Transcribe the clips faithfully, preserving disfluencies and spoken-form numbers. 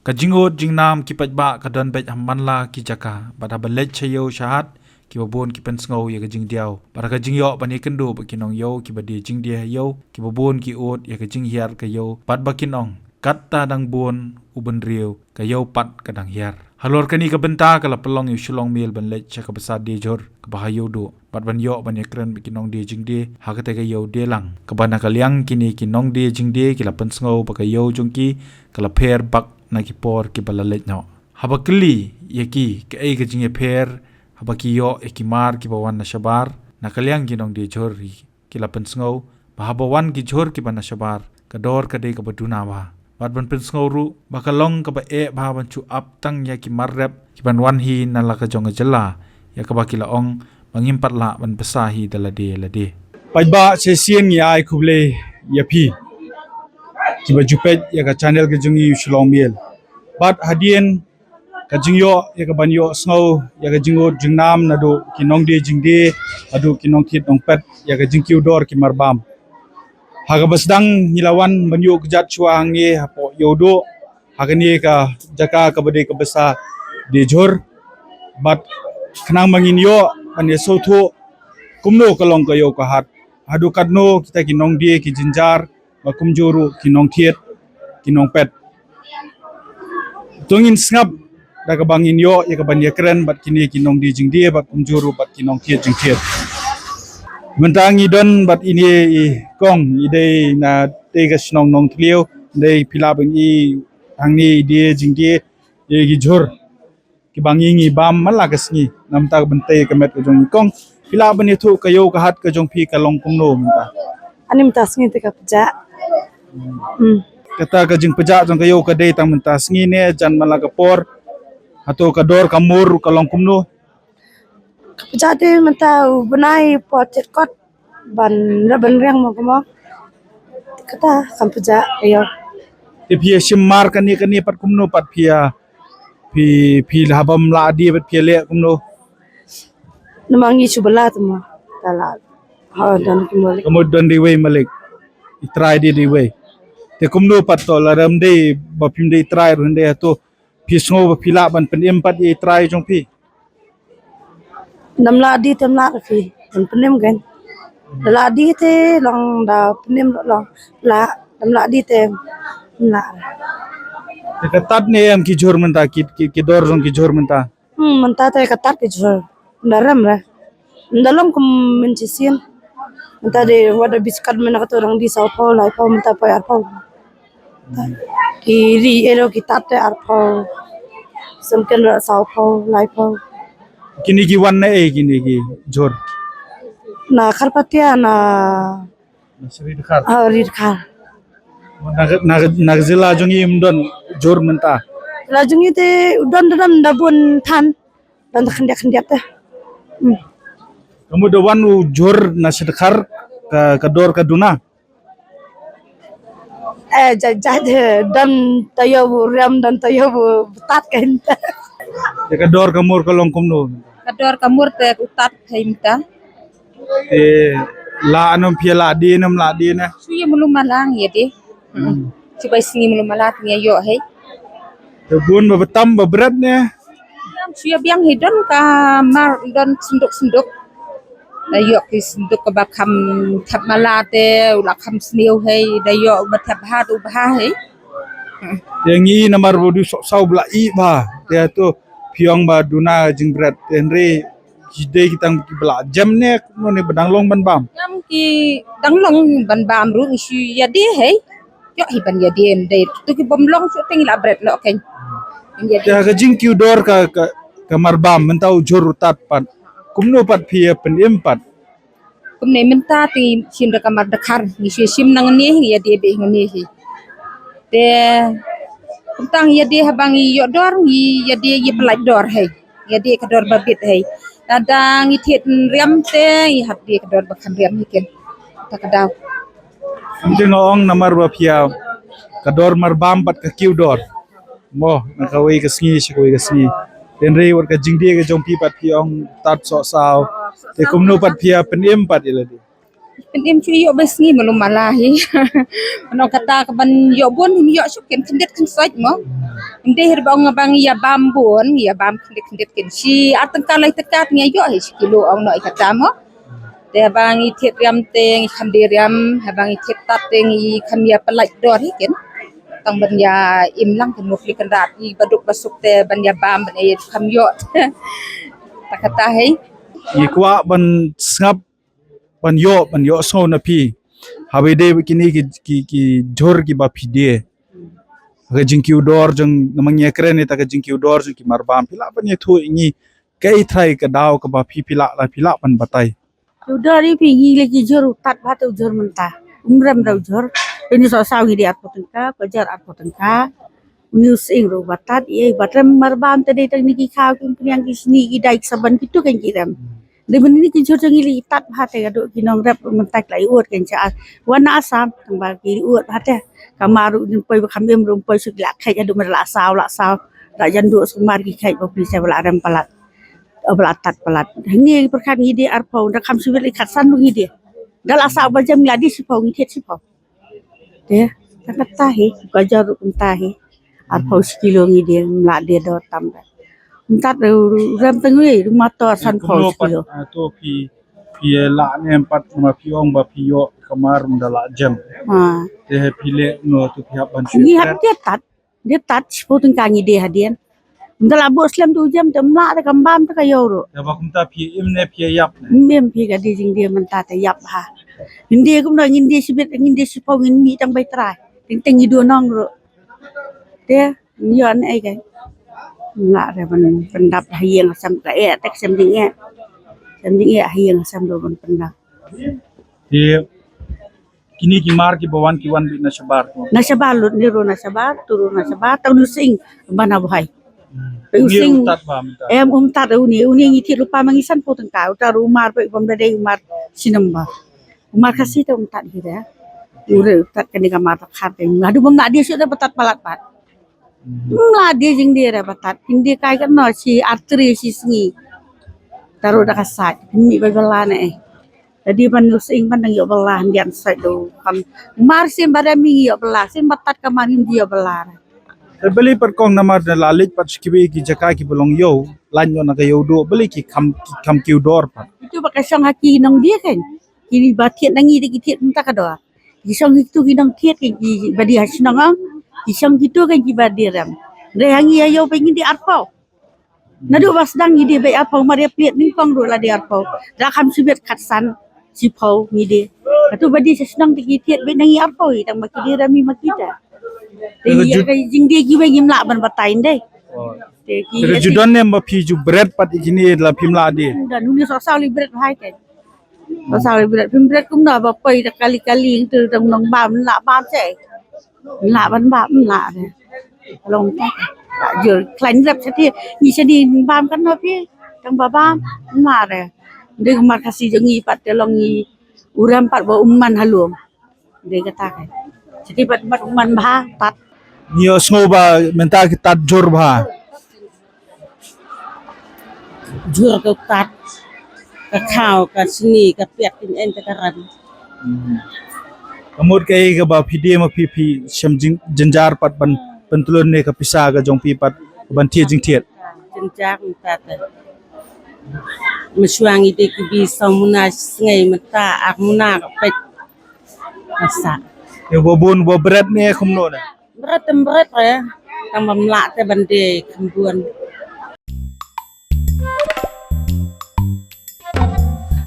Ka jingud jingnam ki paidbah ka don beit ha man la ki jaka, bad haba leit sha ïew sha hat, kiba bun ki pynsngew ïa ka jingdiaw. Bad ha ka jingïoh ban ïakynduh bad ki nongïew kiba die jingdie ha ïew, kiba bun ki ud ïa ka jinghiar ka ïew, bad ba kin ong, katta dang bun u bynriew, ka ïew pat ka dang hiar. Halor kane ka bynta ka la pynlong ïa u Shillong Mail ban leit sha ka basa Diejhur kaba ha Ïewduh, bad ban ïoh ban ïakren bad ki nongdie jingdie ha kata ka ïew die lang, kaba na ka liang kine ki nongdie jingdie ki la pynsngew ba ka ïew jong ki ka la pher bak na ki por kiba la leit noh. Haba kylli ïa ki kaei ka jingïapher haba ki ïoh ïa ki mar kiba wan na shabar, na ka liang ki nongdie jhur ki la pynsngew ba haba wan ki jhur kiba na shabar, ka dor ka dei kaba duna bha. Bad ban pynsngew ruh ba ka long kaba eh bha ban shu ap tang ïa ki mar rep kiban wan hi na la ka jong ka jylla, ïa kaba ki la ong ba ngim pat lah ban bsa hi da lade lade. Paidbah, shisien ngi ai khublei ïa phi kiba ju peit ïa ka channel ka jong ngi u Shillong Mail. Bad hadien ka jingïoh ïa ka ban ïohsngew ïa ka jingud jingnam naduh ki nongdie jingdie, naduh ki nongthied nongpet, ïa ka jingkiew dor ki marbam. Ha kaba sdang ngi la wan ban ïuh kjat shuwa hangne hapoh Ïewduh, ha kane ka jaka kaba dei ka basa Diejhur. Bad khnang ba ngin ïoh ban ïa sngewthuh kumno ka long ka ïew ka hat, haduh katno kita ki nongdie ki jynjar, bad kumjuh ruh ki nongthied ki nongpet. To ngin sngap da kaba ngin ïoh ïa ka ban ïakren bad kine ki nongdie jingdie bad kumjuh ruh bad ki nongthied jingthied. Mynta ngi don bad ine i kong, i dei na tei ka shnong Nongthliew, dei phi lah ban i hangne i die jingdie ïa ki jhur kiba ngi ngi bam man la ka sngi, namta ka ban tei ka met ka jong ngi. Kong, phi lah ban ïathuh ka ïew ka hat ka jong phi ka long kumno mynta? Ani mynta sngi te ka pjah. Hmm. Kata ka jingpjah jong ka ïew ka dei tang mynta sngi ne jan man la ka por? Hato ka dor ka mur ka long kumno? Ka pjah te mynta u bnai por tet kot ban rep ban riang mo ka mo. Kata kam pjah ïa. Te phi ïa shim mar kane kane pat kumno pat phi ïa, phi, phi la bam la die pat phi ïa leh kumno? Namar ngi shu bala tu mo. Ta la. Ha, don ki malik. Ka mut don dei wei malik. I trai dei dei wei. Te kumno pat to la ram dei ba phim dei trai ruh dei to. Phi sngew ba phi lah ban pynim pat ïa i trai jong phi? Dam lah die te mlah phi ban pynim kan. Da lah die te long da pynim long lah, dam lah die te mlah. Te ka tat ne em ki jhur mynta, ki, ki, ki dor jong ki jhur mynta? Hmm, mynta te ka tat ki jhur. Da rem re. Da long kum mynta shisien. Mynta de wat da biskat mynta ka to dang die saw phew, lai phew, mynta poi ar phew. Ki ri ero ki tat te ar phew. Sem ken ra saw phew, lai phew. Kine ki wan na ei kine ki jhur? Na Kharpatia na. Na Sri Dkhar. Ah, Ri Dkhar. Na, na, na jylla jong i ym don jhur mynta? Jylla jong i te u don, don da bun than. Don da khyndiat khyndiat te. Hmm. Ka mut da wan u jhur na Sri Dkhar ka, ka dor ka duna? Eh, jait jait, eh, don taïew u riam, don taïew u tat ka hynta. Te ka dor ka mur ka long kumno? Ka dor ka mur te u tat ka hynta. Te la anom phi la die, nom la die ne? Shu ïa mulu malang ïa die. Hmm. Shu bai sngi mulu malang ïa ïoh hei. Te bun ba batam ba bret ne? Shu ïa biang hi don ka mar don senduk senduk. Da ïoh ki senduk kaba kham thep mala te u la kham sniew hei, da ïoh ba thep bha u bha hei. Te ngi namar ba du sok saw ba la i bha. Te to phi ong ba duna jingbret te hynrei ki dei ki tang ki ba la jem ne kumno ne ba dang long ban bam? Jem ki dang long ban bam ruh ngi shu ïa die hei. Ïoh hi ban ïa die ndei. Tu ki bym long shu teng la bret noh kein. Ïa die. Te ha ka jingkiew dor ka, ka, ka marbam mynta u jhur u tat pat. Kumno pat phi ïa pynim pat? Kumne mynta te ngi shim da ka mar dkhar, ngi shu shim nang ne ïa die beh ngi ne hi. Te kumta ngi ïa die haba ngi ïoh dor ngi ïa die ïa pynlait dor hei. Ïa die ka dor ba bit hei. Lada ngi thied riam te ngi hap die ka dor ba kham riam hi ken. Ta ka daw. Ym te nga ong namar ba phi ïa ka dor marbam bad ka kiew dor. Mo, na kawei ka sngi sha kawei ka sngi. Te hynrei wat ka jingdie ka jong phi pat phi ong tat soh saw. Te kumno pat phi ïa pynim pat ïa lade? Pynim shu ïoh ba sngi malu mala hi. Mano kata ka ban ïoh bun hi ïoh shu ken khyndiat khynsoit mo. Ym dei hi ba ong ba ngi ïa bam bun, ngi ïa bam khyndiat khyndiat kin shi ar tyngka lai tyngka te ngi ïoh hi shi kilo ong noh ïa kata mo. Te haba ngi thied riam te ngi kham die riam, haba ngi thied tad te ngi kham ïa pyllait dor hi kin. Tang ban ïa im lang kin mo pli kynrad i ba duk ba suk te ban ïa bam ban ïa kham ïoh. Ta kata hi. Ngi kwah ban sngap ban ïoh, ban ïohsngew na phi. Haba ïadei bad kine ki, ki, ki jhur kiba phi die. Ka jingkiew dor jong, namar ngi ïa kren ïa ta ka jingkiew dor jong ki marbam. Phi lah ban ïathuh ïa ngi kaei trai ka daw kaba phi, phi lah, la phi lah ban batai. Kiew dor ïa phi ngi leh ki jhur u tad bha te u jhur mynta. Um rem da u jhur. Te ngi saw saw ngi die arphew tyngka, ka jhur arphew tyngka. Uni u sying ruh ba tad, ïa ba rem marbam te dei tang ne ki khaw ki umphniang ki sni ki dai ki saban kitu kan ki rem. Dei mynne ki jhur jong ngi la i tad bha te ka dei ki nongrep mynta ki la i ud kan sha wan na Assam tang ba ki i ud bha te. Ka mar ruh ym poi ba kham im ruh ym poi suk la kheit haduh ba la saw la saw. La jan duh suk mar ki kheit ba pli sa ba la rem palat. Ba la tad palat. Hangne pyrkhat ngi die arphew da kham sibit i khatsan ruh ngi die. Da la saw ba jem ngi la die shiphew ngi thied shiphew. Te, ta kata hi, ka jhur ruh kumta hi. Arphew shi kilo ngi die, ym lah die dor tam da. Mynta ruh rem tang wei, ruh mator sanphew shi kilo. Ah, to phi, phi lah ne em pat ma phi ong ba phi ïoh ka mar ym da lah jem. Ha. Te phi leh no to phi hap ban shu. Ngi hap die tad, die tad shiphew tyngka ngi die hadien. Ym da lah buh slem tu jem te ym lah te kam bam te ka ïoh ruh. Te ba kumta phi im ne phi ïap ne? Ym im phi ka die jingdie mynta te ïap ha. Ngin die kumno ngin die shibit ngin die shiphew ngin mih tang bai trai. Teng teng ngi duh nong ruh. Te ym ïoh ne ei kai. Ym lah re ban pyndap ha ïing ha sem ka eh te ka sem jingeh. Sem jingeh ha ïing ha sem ruh ban pyndap. Te kine ki mar kiba wan ki wan beit na shabar. Na shabar lut ne ruh na shabar, tu ruh na shabar, tang u sying ban ha Bhoi. Hmm. Pe u sying. Uni u tad ba mynta. Em um tad uni, uni ngi thied lypa ma ngi sanphew tyngka, uta ruh u mar pe bym da dei u mar shi number. U mar Khasi te um tad hi da. U re u tad kane ka mar ta khar te. Haduh bym lah die shuh te ba tad palat pat. Hmm. Ym lah die jingdie re ba tad. Jingdie kai kano shi artri shi sngi. Taruh da ka sait. Pynmih ba bela ne eh. Te dei ban ïoh sying ban dang ïoh bylla hyndiat sait do. Kam mar sien ba rem ngi ïoh bylla, sien ba tad ka mar ngim ju ïoh bylla. Te balei pat kong namar da la leit pat sha kiwei ki jaka kiba long ïew, lait noh na ka ïew duh, balei ki kham, ki kham kiew dor pat. Itu ba ka shong ha ki nongdie kan. Ki ba thied na ngi te ki thied mynta ka dor. Ki shong kitu ki nongthied kan ki ba die ha shnong ah. Ki shong kitu kan ki ba die rem. Hynrei ha ngi ha ïew ba ngi die arphew. Naduh ba sdang ngi die beit arphew, mar ïa plied nyngkong ruh la die arphew. Da kham shibit khatsan shiphew ngi die. Katu ba die sha shnong te ki thied beit na ngi arphew, tang ba ki die rem ma kita. Te ngi ïa ka jingdie kiwei ngim lah ban batai ndei. Oh. Te ki ju don ne em ba phi ju bret pat ïa kine la phim lah die. Don, uni saw saw li bret bha te. Ba saw li bret, phim bret kumno ba poi da kali kali te dang nong bam lah bam te. Lah ban bam lah de. Long ta. Ba jur khlaiñ rep sati. Ngi sani bam kan no phi. Tang ba bam lah de. Dei mar Khasi jong ngi pat te long ngi u rem pat ba um man ha lum. Dei kata kai. Sati pat mat um man bha pat. Ngi ïohsngew ba mynta ki tad jur bha. Jur ka tad, ka khaw, ka sni, ka piat, kin en te ka ran. Hmm. Ka mut kaei kaba phi die ma phi phi shem jing-, jynjar pat ban pyntlun ne ka pisa ka jong phi pat ban thied jingthied. Jynjar mynta te. Mynshuwa ngi die ki bi saw muna sngi mynta ar muna ka peit. Asa. Te ba bun ba bret ne kumno ne? Bret em bret re. Tang bym lah te ban die kham bun.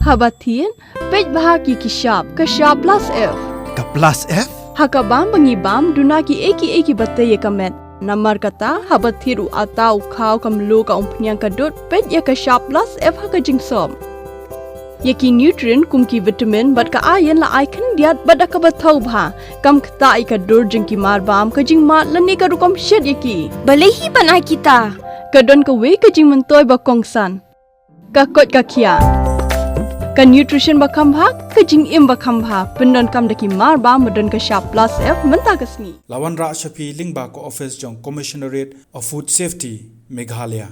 Haba thied, peit bha ki ki shap, ka shap plus F. Ka plus F? Ha ka bam ba ngi bam, duna kiei kiei kiba tei ïa ka met. Namar kata, haba thied u ata u khaw ka mluh ka umphniang ka dud, peit ïa ka shap plus F ha ka jingsop. Ïa ki nutrient kum ki vitamin bad ka iron la ai khyndiat bad da kaba thaw bha. Kam ktah ïa ka dur jong ki marbam, ka jingmad lane ka rukom shet ïa ki. Balei hi ban ai kita? Ka don kawei ka jingmyntoi ba kongsan. Ka koit ka khiah. Ka nutrition ba kham bha, ka jingim ba kham bha. Pyndonkam da ki marbam ba don ka shap plus F mynta ka sngi. La wanrah sha phi lyngba ka office jong Commissionerate of Food Safety, Meghalaya.